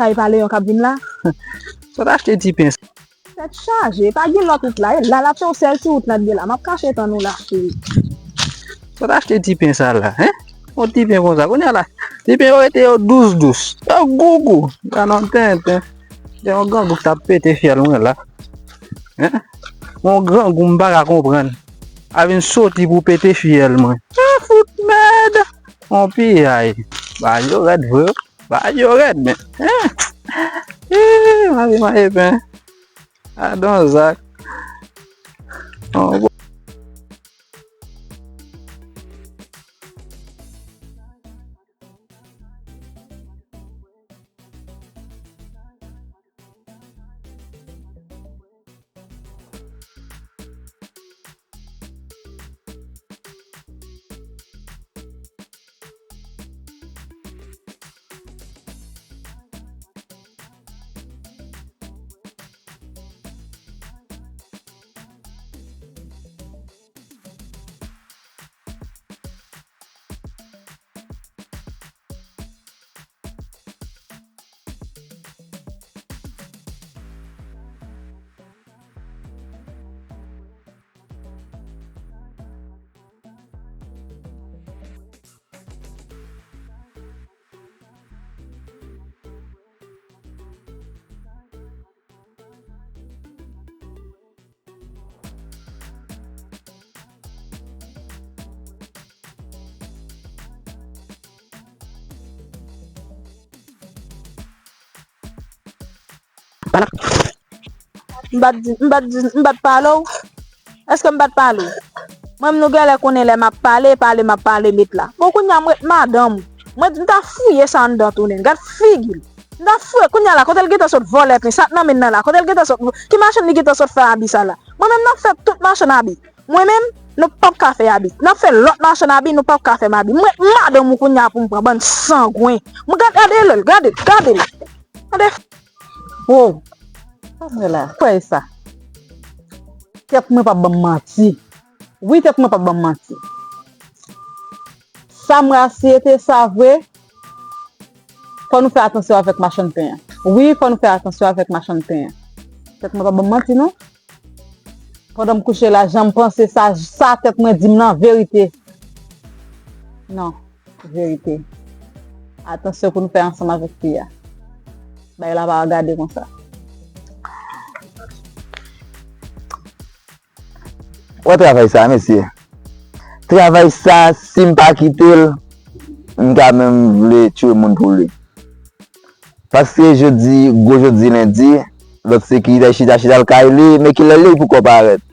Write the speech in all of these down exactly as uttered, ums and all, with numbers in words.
Ay, pa Leyon k ap vin la. Sot achte ti pen sa. Tèt chaje, pa gen lòt wout la. E la, l ap fè yon sèl ti wout nan dye la. M ap kache tann ou la, cheri. Sot achte ti pen sa la, hein? Yon ti pen konsa. Kounye a la, ti pen yo rete yo dous dous. Yo gougou. Gade yon tenten. Gen yon grangou k t ap pete fyèl mwen la. Hein? Yon grangou m pa ka konprann. A vin soti pou pete fyèl mwen. Ah, fout mèd! On piyay. Bagay yo rèd vre. Bagay yo rèd, men. Hein? Ih, mari mari pen. Adon Zak. On bon. M pa t di, m pa t di, m pa t pale w? Èske m pa t pale w? Mwen menm nou genlè konnen lè m ap pale, pale m ap pale met la. Bon, kounye a m ret madanm ou. Mwen di m ta fouye sa anndan tounen. Gad figi l. M ta fouye, kounye a la, kote l gentan sot vòlè pen, sa k nan men l nan la, kote l gentan sot, ki machann li gentan sot fè abi sa la? Mwen menm n ap fè tout machann abi. Mwen menm, nou p ap ka fè abi. N ap fè lòt machann abi, nou p ap ka fè m abi. M ret madanm ou kounye a pou m pran bann sangwen. Mwen gad, gade l, gade l, gade l. Gade. Oh, sa m wè la, kwè e sa. Tèt mwen p ap ban m manti. Wi, tèt mwen p ap ban m manti. Sa m rasyete sa vre, fò nou fè atansyon avèk machann pen an. Wi, fò nou fè atansyon avèk machann pen an. Tèt mwen p ap ban m manti, non. Pandan m kouche la, jan m panse sa, sa tèt mwen di m nan verite. Non, verite. Atansyon pou nou fè ansanm avèk fi a. Bagay la pa gade konsa. Wè travay sa, mesye. Travay sa, si m pa kite l, m ka menm vle tiye moun pou li. Paske jodi, gwo jodi lendi, lòt se ki li chita, chita l kay li, men kilè li pou kò parèt.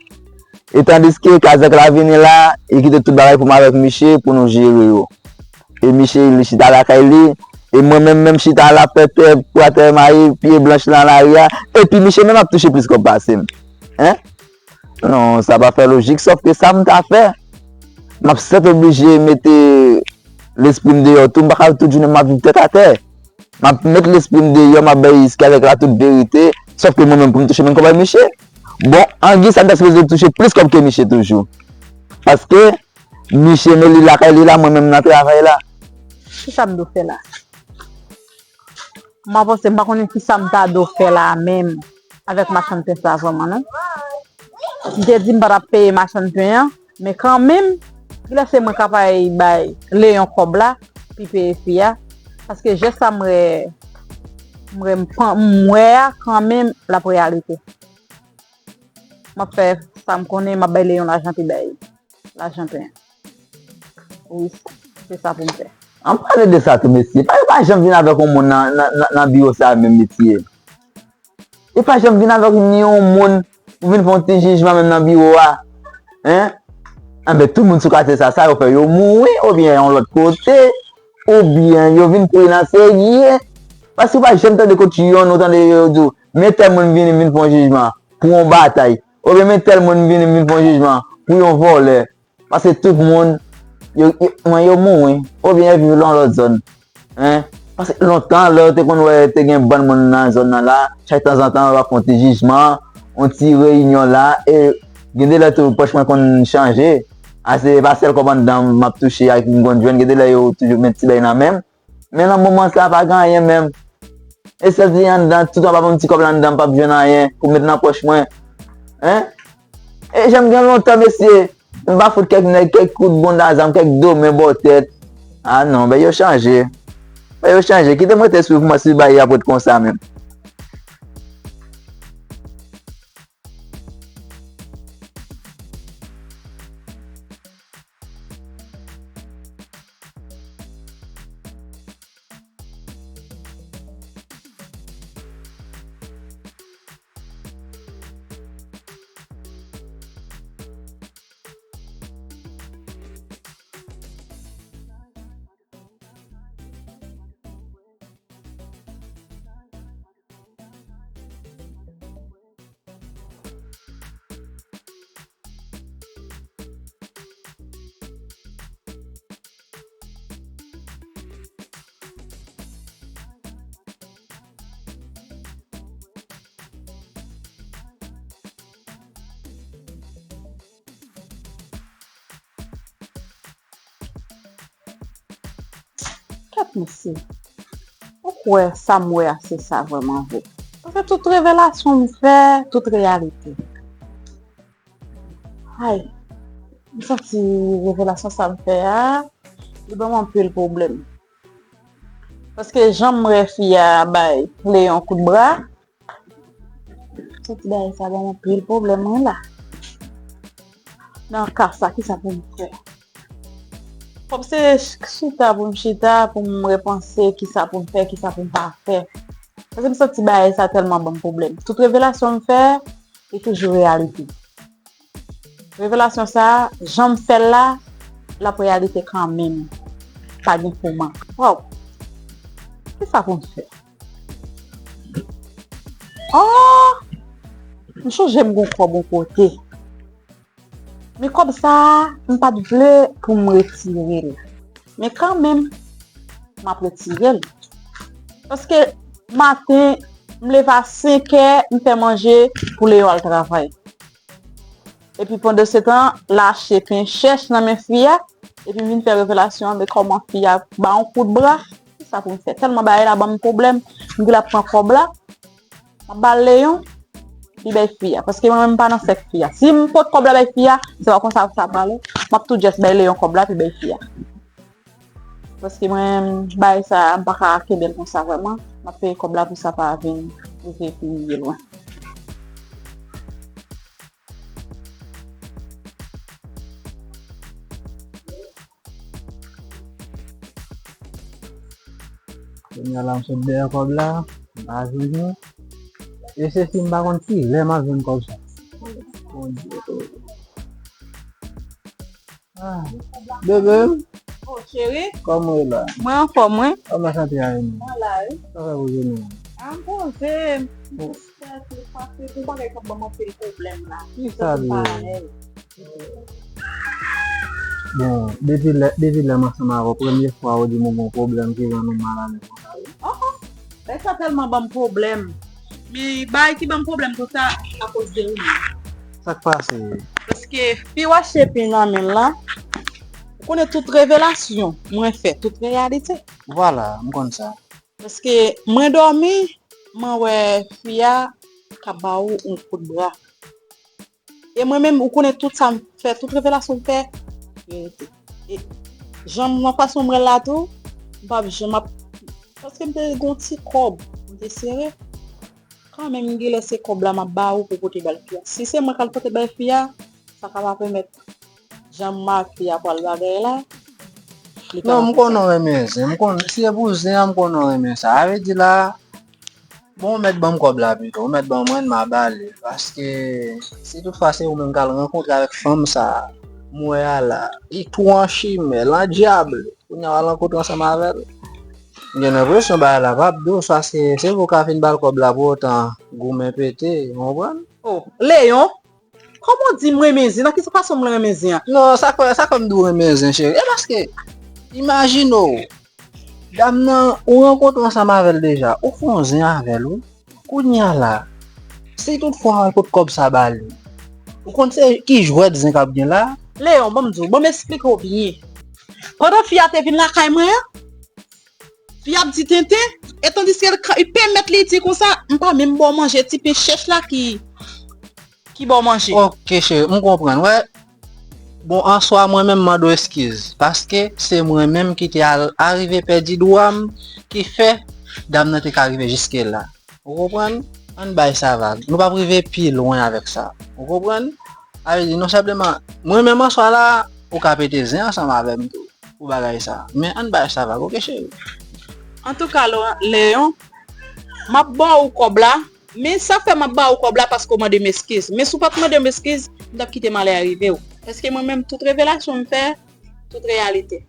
E tandiske Kazèk la vini la, li kite tout bagay pou m avèk miche pou nou jere yo. E miche, li chita lakay li, e mwen menm, menm chita la, pètè, pwatè mayi, pye blanch lan lari a, epi miche menm ap touche plis kòb pase m. Hein? Non, sa pa fè lojik, sòf ke sa m ta fè, m ap sèt oblije mete lespri m deyò tou, m pa ka tout jounen m ap viv tèt atè. M ap met lespri m deyò, m ap bay Kazèk la tout verite, sòf ke mwen menm pou m touche menm kòb ak miche. Bon, Angi, sa m ta sipoze touche plis kòb ke miche toujou. Paske miche men li lakay li la, mwen menm nan travay la. Kisa m dwe fè la? M avanse, m pa konnen kisa m ta dwe fè la menm avèk machann pen sa vrèman non. M te di m pa t ap peye machann pen an, men kanmenm, kilè se mwen k ap al bay Leyon kòb la pou l peye fi a, paske jès sa m wè, m wè, m pan-, m wè a kanmenm l ap reyalite. M ap fè sa m konnen, m ap bay Leyon lajan pou l bay lajan pen an. Wi, se sa pou m fè. An pale de sa tou, mesye. Pa, yo pa janm vin avèk yon moun nan, nan, nan, nan biwo sa a menm, mesye. Yo pa janm vin avèk ni yon moun pou vin fè yon ti jijman menm nan biwo a. Hein? Enben, tout moun sou katye sa, sa yo fè, yo mouri, oubyen yon lòt kote, oubyen yo vin pran nan serye. Paske yo pa janm tande kot yonn, ou tande yo di w, men tèl moun vini, vin fè yon jijman pou yon batay. Oubyen men tèl moun vini, vin fè yon jijman pou yon vòlè. Paske tout moun, yo, yo, mwen, yo mouri, oubyen yo viv nan lòt zòn. Hein? Paske lontan, lè yo te konn wè te gen bann moun nan zòn nan la, chak tanzantan, yo ap fè yon ti jijman, yon ti reyinyon la, e gen de lè tou, pòch mwen konn chanje. A, se pa sèl kòb anndan m ap touche ak m konn jwenn, gen de lè yo toujou met ti bay nan men m. Men nan moman sa, pa gen anyen menm. E sèl ti anndan, tout an pa ban m ti kòb la anndan, m p ap jwenn anyen pou m met nan pòch mwen. Hein? E jan m gen lontan, mesye, m pa fout kèk nèg, kèk kout banda zam, kèk do men bò tèt. Ah non, bèy yo chanje. Bèy yo chanje. Kite m rete swiv mwen si bagay ap ret konsa menm. Kèt mesye, ou kwè sa m wè a se sa vrèman vre? Paske tout revelasyon m fè, tout reyalite. Ay, m santi revelasyon sa m fè a, li ban m anpil pwoblèm. Paske jan m wè fi a bay Leyon kout bra, m santi bagay sa ban m anpil pwoblèm mwen la. Nan ka sa, kisa pou m fè? Kòm se ch- chita pou m chita, pou m repanse kisa pou m fè, kisa pou m pa fè. Paske m santi bagay sa tèlman ban m pwoblèm. Tout revelasyon m fè, li toujou reyalite. Revelasyon sa, jan m fè l la, l ap reyalite kanmenm. Pa gen kouman. Waw! Kisa pou m fè? Oh! M chonje m gon kòb yon kote. Men kòb sa a, m pa t vle pou m retire l. Men kanmenm, m ap retire l. Paske maten, m leve a senk è, m fè manje pou Leyon al travay. Epi pandansetan, l achte pen chèch nan men fi a, epi m vin fè revelasyon an de kòman fi a ba yon kout bra. Kisa pou m fè? Tèlman bagay la ban m pwoblèm, m di l ap pran kòb la, m ap ba l Leyon, li bay fi a. Paske mwen menm m pa nan sèk fi a. Si m pot kòb la bay fi a, se pa konsa sa prale. M ap tou just bay Leyon kòb la, epi bay fi a. Paske mwen, bagay sa, m pa ka kenbe l konsa vrèman. M ap peye kòb la pou sa pa vin rive pi lwen. Kounye a la, m sot dèyè kòb la, m pa jwenn li. E se si m pa konn kilè m ap jwenn kòb sa. Bondye. Ah, bebe m. Oh, cheri. Kòman w ye la? Mwen anfòm, wi. Kòman sante a ye menm? Mwen la, wi. Sa fè pou jounen an? Ah, m poze. Bon. Strès, li pase pou bagay k ap ban m anpil pwoblèm la. Kisa li ye? Bon, depi lè, depi lè m ansanm avè w, premye fwa ou di m ou gen yon pwoblèm ki rann ou malalèz konsa, wi. Oh, oh. Bagay sa tèlman ban m pwoblèm. Men bagay ki ban m pwoblèm konsa, akoz de ou menm. Sa k pase? Paske fi w achte pen nan men l lan, ou konnen tout revelasyon mwen fè, tout reyalite. Vwala, m konn sa. Paske mwen dòmi, mwen wè fi a k ap ba ou yon kout bra. E mwen menm, ou konnen tout sa m fè, tout revelasyon m fè, verite. E jan m, nan fason m wè l la tou, m p ap janm ap, paske m te gen yon ti kòb, m te sere. Kanmenm, genlè se kòb la m ap ba ou pou pote bay fi a. Si se mwen k al pote bay fi a, sa ka pa pèmèt jan m ak fi a pral bagay la, li pa... Non, m konnen w renmen zen. M konn, si e pou zen an, m konnen w renmen sa. A vle di la, bon, ou mèt ban m kòb la pito. Ou mèt ban mwen, m a ba li. Paske si toutfwa se ou menm k al rankontre avèk fanm sa, m wè a la, li tou an chimè, l an dyab. Kounye a w al rankontre ansanm avè l. M gen lenpresyon bagay la p ap dous, paske se vou ka fin ba l kòb la pou otan goumen pete, ou konprann? Oh, Leyon, kòman w di m renmen zen? Nan ki fason m renmen zen an? Non, sa k fè, sa k fè m di w renmen zen, cheri? E paske, imajine w, dam nan, ou rankontre ansanm avè l deja, ou fè yon zen avè l, wi. Kounye a la, si toutfwa w al pot kòb sa ba li, ou konn se ki jwèt zen k ap gen la? Leyon, ban m di w, ban m esplike w byen. Pandan fi a te vin lakay mwen an, fi a ap di tenten, E tandiske l ka- li pèmèt li di konsa, "M pa menm ba w manje, ti pen chèch la ki, ki ba w manje." Ok, cheri, m konprann. Wè, bon, an swa, mwen menm, m mande w eskiz. Paske se mwen menm ki te al arive pèdi dwa m, ki fè dam nan te ka rive jiske la. Ou konprann? Ann bay sa vag. Nou p ap rive pi lwen avèk sa. Ou konprann? Sa vle di, non sèlman, mwen menm an swa la, ou ka pete zen ansanm avè m tou pou bagay sa. Men ann bay sa vag, ok, cheri? Antouka, Lo- Leyon, m ap ba w kòb la, men sa fè m ap ba w kòb la paske w mande m eskiz. Men si w pa t mande m eskiz, m t ap kite malè a rive w. Paske mwen menm, tout revelasyon m fè, tout reyalite.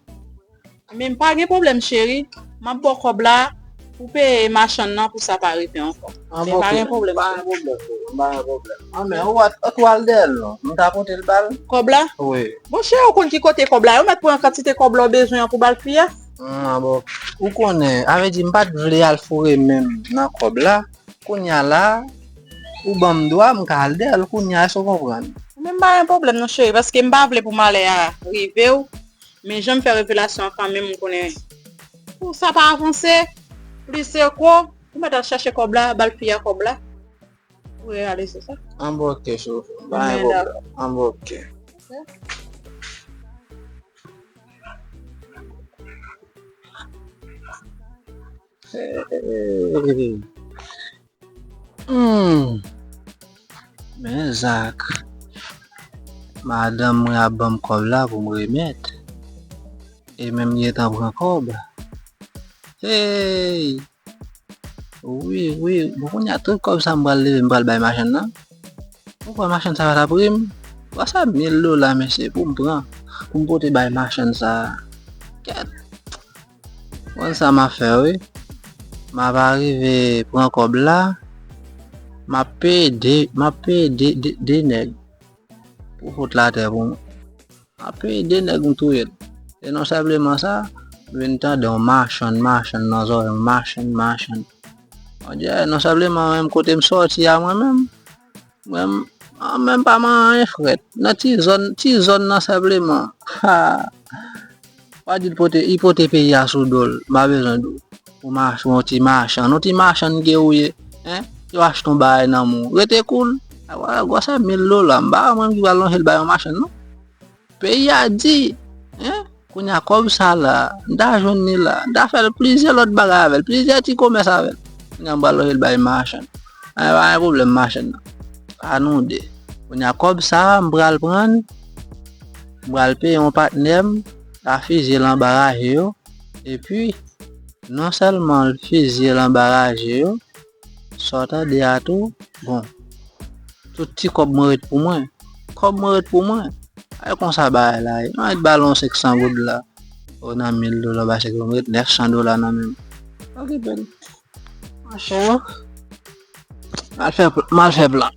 Men pa gen pwoblèm, cheri. M ap ba w kòb la pou peye machann nan pou sa pa rive ankò. An, men pa gen pwoblèm, pa gen pwoblèm, cheri, pa gen pwoblèm. An, men ou, ou al dèyè l non. M ta pote l ba l. Kòb la? Wi. Monchè, ou konn ki kote kòb la? Ou mèt pran kantite kòb la w bezwen an pou ba l fi a. An, bon. Ou konnen, sa vle di m pa t vle al foure men m nan kòb la. Kounye a la, ou ban m dwa, m ka al dèyè l kounye a, èske w konprann? Men m pa gen pwoblèm non, cheri, paske m pa vle pou malè a rive w. Men jan m fè revelasyon an kanmenm, m konnen pou sa pa avanse, plis se ko, ou mèt al chache kòb la, ba l fi a kòb la. Ou reyalize sa? An, bon, ok, cheri. Pa gen pwoblèm. An, bon, ok. Hey. Hmm. Men Zak, madanm mwen ap ban m kòb la pou m remèt. E menm gentan pran kòb. Hey! Wi, wi. Bon, kounye a, tout kòb sa m pral leve, m pral bay machann nan. Ou kwè machann sa pa t ap ri m? Wa sa mil dola, mesye, pou m pran, pou m pote bay machann sa. Kèt. Konn sa m ap fè, wi. M ap arive pran kòb la. M ap peye de, m ap peye de, de, de nèg pou fout l atè pou mwen. M ap peye de nèg m touye l. E non sèlman sa, m vin tande yon machann, machann nan zòrèy m, machann, machann. Bondye, non sèlman menm kote m sòti a mwen menm, mwen, m, mwen menm pa manyen anyen frèt. Nan ti zòn, ti zòn nan sèlman. Ha! Pa di l pote, li pote peyi a sou do l. M pa bezwen di w. Pou mach-, yon ti machann, yon ti machann ke ou ye. Hein? Yo achte yon bagay nan men w. Rete cool. Gwasa mil dola, m pa wè mwen ki pral lonje l bay yon machann, non. Peyi a di, hein? Kounye a kòb sa la, m ta jwenn li la. M ta fè l plizyè lòt bagay avè l, plizyè ti komès avè l. Kounye a m pral lonje l bay machann. Ay, pa gen pwoblèm machann nan. Pa nou de. Kounye a kòb sa, m pral pran l. M pral peye yon patnè m, l a fizye l anba raje yo. Epi, non sèlman l fizye l anba raje yo, sa w tande a tou, bon, tout ti kòb mwen ret pou mwen. Kòb mwen ret pou mwen. Ay konsa bagay la ye. Mwen ret ba l yon senk san goud la. O nan mil dola, ba senk san, mwen ret nèf san dola nan men m. Okipe l. Monchè, m al fè, m al fè plan.